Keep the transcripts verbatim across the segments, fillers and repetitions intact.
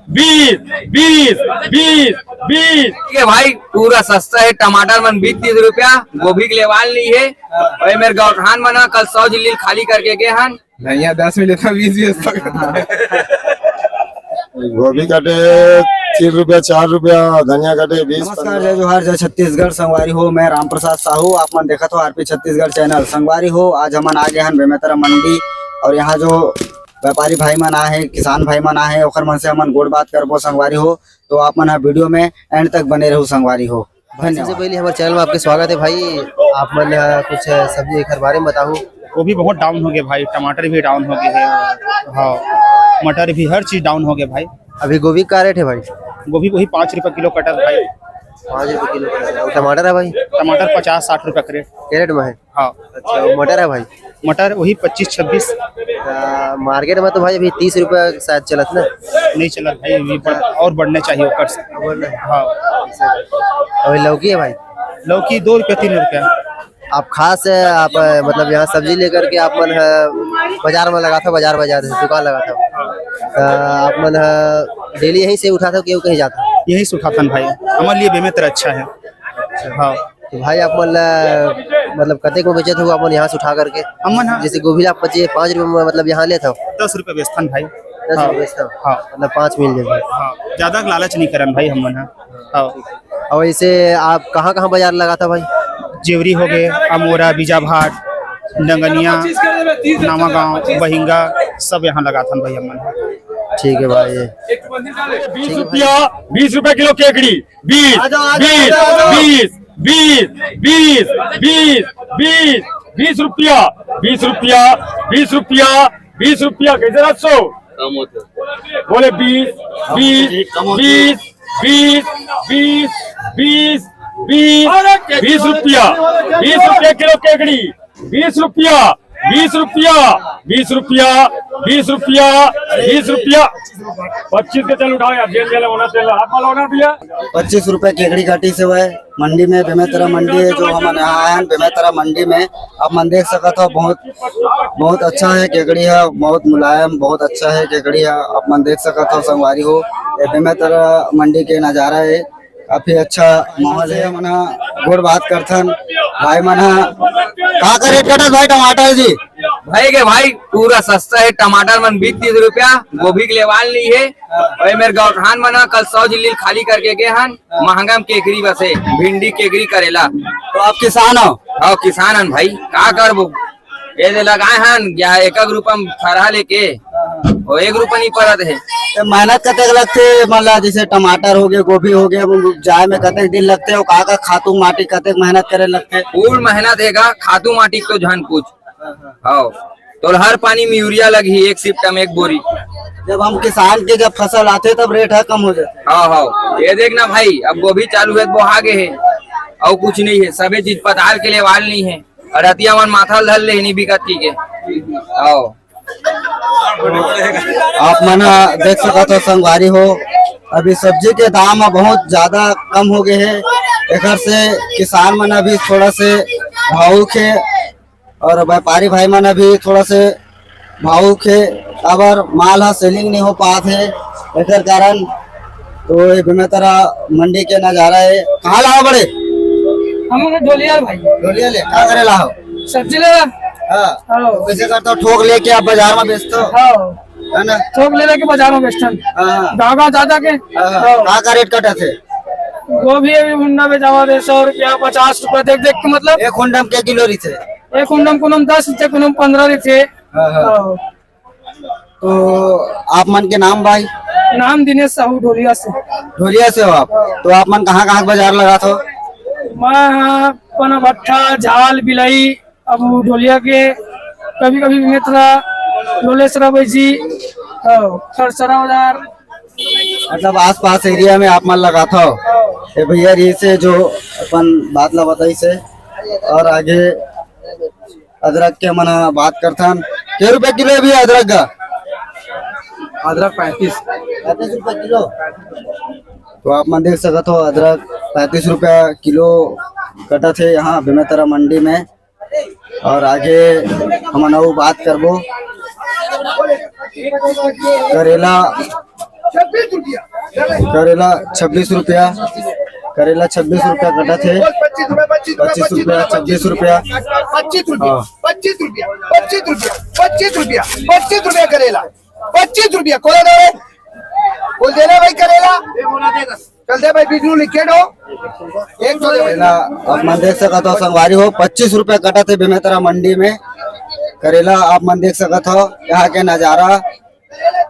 बीस, बीस, बीस, बीस। ठीक है भाई, पूरा सस्ता है। टमाटर मन बीस तीस रुपया, गोभी के लेवाल नहीं है। और ये मेरे गौठान मन ह कल सौ झिल्ली खाली करके गए हन। धनिया दस में लेता, बीस भी अच्छा। गोभी कटे तीन रुपया, चार रुपया, धनिया कटे बीस, नमस्कार, पन्द्रह। जय जोहार, जय छत्तीसगढ़। संगवारी हो, मैं राम प्रसाद साहू, आप मन देखत हो आरपी छत्तीसगढ़ चैनल। संगवारी हो, आज हमन आ गए हन बेमेतरा मंडी और यहाँ जो व्यापारी भाई मन आए हैं, किसान भाई मन आए हैं, ओखर मन से हमन गोठ बात करबो संगवारी हो। तो आप मन ह वीडियो में एंड तक बने रहू संगवारी हो। धन्यवाद। सबसे पहले हमारे चैनल में आपके स्वागत है भाई। आप मन ह कुछ सब्जी के बारे में बताओ। गोभी बहुत डाउन हो गए भाई, टमाटर भी डाउन हो गए हैं। हाँ, मटर भी, हर चीज डाउन हो गए भाई। अभी गोभी का रेट है भाई? गोभी वही पाँच रुपए किलो कटत भाई। पाँच रुपए किलो कटत है। और टमाटर है भाई? टमाटर पचास साठ रुपए कैरेट। कैरेट में है? हाँ। अच्छा, और मटर है भाई? मटर वही पच्चीस छब्बीस। आ, मार्केट में तो भाई अभी तीस रुपया शायद चलत ना? नहीं चलत भाई, अभी बढ़-, और बढ़ने चाहिए ऊपर से। बढ़ने? हाँ। अभी लौकी है भाई? लौकी दो रुपया, तीन रुपया। आप खास है, आप, मतलब, यहाँ सब्जी लेकर के आप मन ह बाजार में लगाथव, बाजार, बाजार से दुकान लगाथव, तो आप मन ह डेली यहीं से उठाथव कि कहीं जाथव? यहीं से उठाथन भाई, हमारे लिए बेमेतरा अच्छा है। हाँ। तो भाई, आप मन ला, मतलब, कतेक में बेचत हो आप मन यहाँ से उठा करके? हमन ह जैसे गोभी ला आप पच्चीस, पाँच रुपये में, मतलब, यहाँ लेत हो? दस रुपये बेचथन भाई। दस रुपये हाँ। बेचत हो? हाँ। मतलब, पाँच मिल जाए। हाँ, ज्यादा लालच नहीं करन भाई हमन ह। हाँ। और इसे आप कहाँ कहाँ बाजार लगाता भाई? जेवरी हो गए, अमोरा, बीजाभाट, डंगनिया, नावागांव, बहिंगा, सब यहाँ लगाथन भाई हमन। ठीक है भाई। बीस रुपया, बीस रुपया किलो केकड़ी, बीस, आ जाओ, आ जाओ, बीस, आ जाओ, आ जाओ। बीस, बीस, बीस, बीस, बीस, बीस रुपया, बीस रुपया, बीस रुपया, बीस रुपया, कैसे रख सो? कम होते। बोले बीस, बीस, कम होते। बीस, बीस, बीस, बीस, बीस, बीस रुपया, बीस रुपया किलो केकड़ी, बीस रुपया, बीस रुपया, बीस रुपया, बीस रुपया, बीस रुपया, पच्चीस के चल उठाओ यार, जेल जेल होना तेल हाथ वाला होना भैया। पच्चीस रुपया केकड़ी काटी से हुआ है। मंडी में, बेमेतरा मंडी है, जो हमन यहाँ आए हैं बेमेतरा मंडी में, आप मन देख सकत हो, बहुत, बहुत अच्छा है केकड़ी है, बहुत मुलायम, बहुत अच्छा है केकड़ी है। आप मन देख सकत हो संगवारी हो, ये बेमेतरा मंडी के नजारा है, काफी अच्छा माहौल है। हमन ह गोठ बात करथन, भाई मन ह का, का रेट कटत भाई टमाटर जी? भाई के भाई, पूरा सस्ता है टमाटर मन, बीस तीस रुपया, गोभी के लेवाल नहीं है। और ये मेरे गौठान मन ह कल सौ झिल्ली खाली करके गए हन, महंगा में केकरी बस है, भिंडी, केकरी, करेला। तो आप किसान हो? हाँ, किसान हन भाई, का करबो, ये दे लगाए हन या एक एक रुपया में थरहा लेके, वो एक रुपया नहीं पड़त है। तो मेहनत कतेक लगथे, मतलब जैसे टमाटर हो गए, गोभी हो गए, वो उपजाए में कतेक दिन लगथे, और का का खातू माटी कतेक मेहनत करे लगथे? फुल मेहनत है का, खातू माटी तो झन पूछ। हाँ, तो हर पानी में यूरिया लगही, एक सिप्टा में एक बोरी। जब हम किसान के जब फसल आथे तब रेट ह कम हो जाथे। हाँ, हाँ, ये देख ना भाई, अब गोभी चालू है, बोहा गए है, और कुछ नहीं है, सबे चीज पताल के लेवाल नहीं है, और रतिया मन माथा ल धर ले नहीं बिकत की के। आओ। आप मन ह देख सकत हो संगवारी हो, अभी सब्जी के दाम ह बहुत ज्यादा कम हो गए है, एकर से किसान मन अभी थोड़ा से भावुक है। और व्यापारी भाई मन अभी थोड़ा से भावुक हे, काबर माल ह सेलिंग नहीं हो पात हे, एकर कारण। तो ये बेमेतरा मंडी के नजारा है। कहाँ लावा बड़े? हम लोग ढोलिया भाई। ढोलिया ले, का करे लाहो? सब्जी ले ला। हाँ। हाँ। तो कैसे करता हो? थोक लेके आप बाजार में बेचते हो? हाँ। है ना? थोक ले लेके बाजार में बेचते हैं। हाँ, हाँ। गाँव गाँव जाता के। हाँ, हाँ। हाँ। का का रेट कटा थे? गोभी अभी हुंडा में जावा दे, सौ रुपया, पचास रुपया, देख देख के, मतलब। एक हुंडा में क्या किलो रही थे? एक हुंडा में कोनो में दस रहिथे, कोनो में पन्द्रह रहिथे। हाँ, हाँ। हाँ। तो आप मन के नाम भाई? नाम दिनेश साहू, ढोलिया से। ढोलिया से हो आप? तो आप मन कहाँ कहाँ के बाजार लगात हो? मैं हाँ, पनभट्ठा, झाल, बिलई, अब ढोलिया के, कभी कभी मित्रा, लोलेसरा बैजी, हाँ, खरसरा बाजार। मतलब आसपास एरिया में आप मन लगात हो? हाँ। ये भैया रही से जो अपन बात ला बताई से, और आगे अदरक के मन ह बात करथन। के रुपया किलो है भैया अदरक का? अदरक पैंतीस। पैंतीस रुपया किलो। तो आप मन देख सकत हो, अदरक पैंतीस रुपया किलो कटत हे यहाँ बेमेतरा मंडी में। और आगे हमन अउ बात करबो। करेला करेला छब्बीस रुपया, करेला छब्बीस रुपया कटा थे। पच्चीस रुपया, छब्बीस रुपया। पच्चीस रुपया, हाँ। पच्चीस रुपया, पच्चीस रुपया, पच्चीस रुपया, पच्चीस रुपया करेला, पच्चीस रुपया। कोला दे रे, बोल दे रे भाई करेला। चल दे भाई, बीस रुपये लिखे दो। एक सौ दे भाई। करेला आप मन देख सकत हो संगवारी हो, पच्चीस रुपया कटा थे बेमेतरा मंडी में। करेला आप मन देख सकत हो, यहाँ के नजारा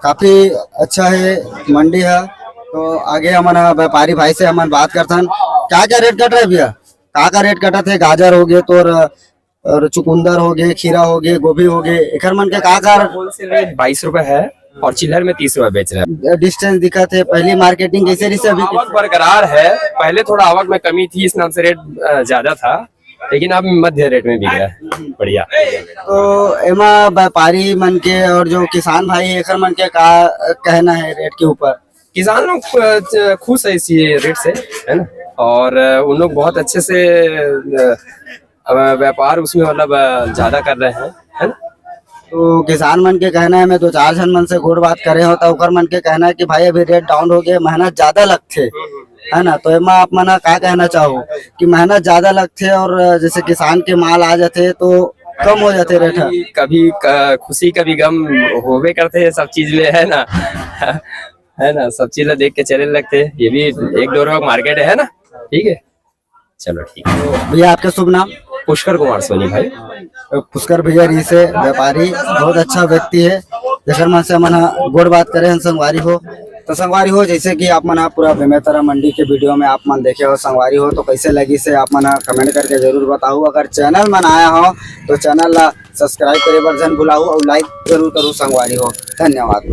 काफी अच्छा है, मंडी है। तो आगे हमन ह व्यापारी भाई से हमन बात करथन, क्या क्या रेट कट रहा है भैया? का का रेट कटा थे? गाजर हो गए तोर, और चुकुंदर हो गए, खीरा हो गए, गोभी हो गए, एकर मन के का का होलसेल रेट बाईस रुपए है और चिल्लर में तीस रुपए बेच रहे हैं। डिस्टेंस दिखा थे, पहली मार्केटिंग कैसे रही से अभी? आवक बरकरार है, पहले थोड़ा आवक में कमी थी, इस नाम से रेट अ, ज्यादा था, लेकिन अब मध्य रेट में बिक रहा है। बढ़िया। तो एमा व्यापारी मन के और जो किसान भाई, एकर मन के का कहना है रेट के ऊपर? किसान लोग अ, च- खुश है इसी रेट से, है ना? और अ, उन लोग बहुत अच्छे से अ, अब व्यापार उसमें मतलब अ, ज्यादा कर रहे हैं, है ना? तो किसान मन के कहना है, मैं दो चार झन मन से गोठ बात करे हो, तो ओकर मन के कहना है कि भाई अभी रेट डाउन हो गया, मेहनत ज्यादा लगथे, है ना? तो एमा आप मन का कहना चाहो कि मेहनत ज्यादा लगथे और जैसे किसान के माल आ जाथे तो कम हो जाथे रेट ह? कभी क- खुशी कभी गम होबे करते हैं सब चीज में, है ना? है ना, सब चीज ला देख के चले लगते हैं। ये भी एक दो रुपये मार्केट है ना, ठीक है, चलो ठीक है। भैया आपका शुभ नाम? पुष्कर कुमार सोनी भाई। पुष्कर भैया रही से व्यापारी, बहुत अच्छा व्यक्ति है, जेकर मन से मन ह गोठ बात करे हैं संगवारी हो। तो संगवारी हो, जैसे कि आप मन ह पूरा बेमेतरा मंडी के वीडियो में आप मन देखे हो संगवारी हो, तो कैसे लगी से आप मन ह कमेंट करके जरूर बताओ। अगर चैनल मन आया हो तो चैनल ला सब्सक्राइब करे बर झन भुलाओ और लाइक जरूर करो संगवारी हो। धन्यवाद।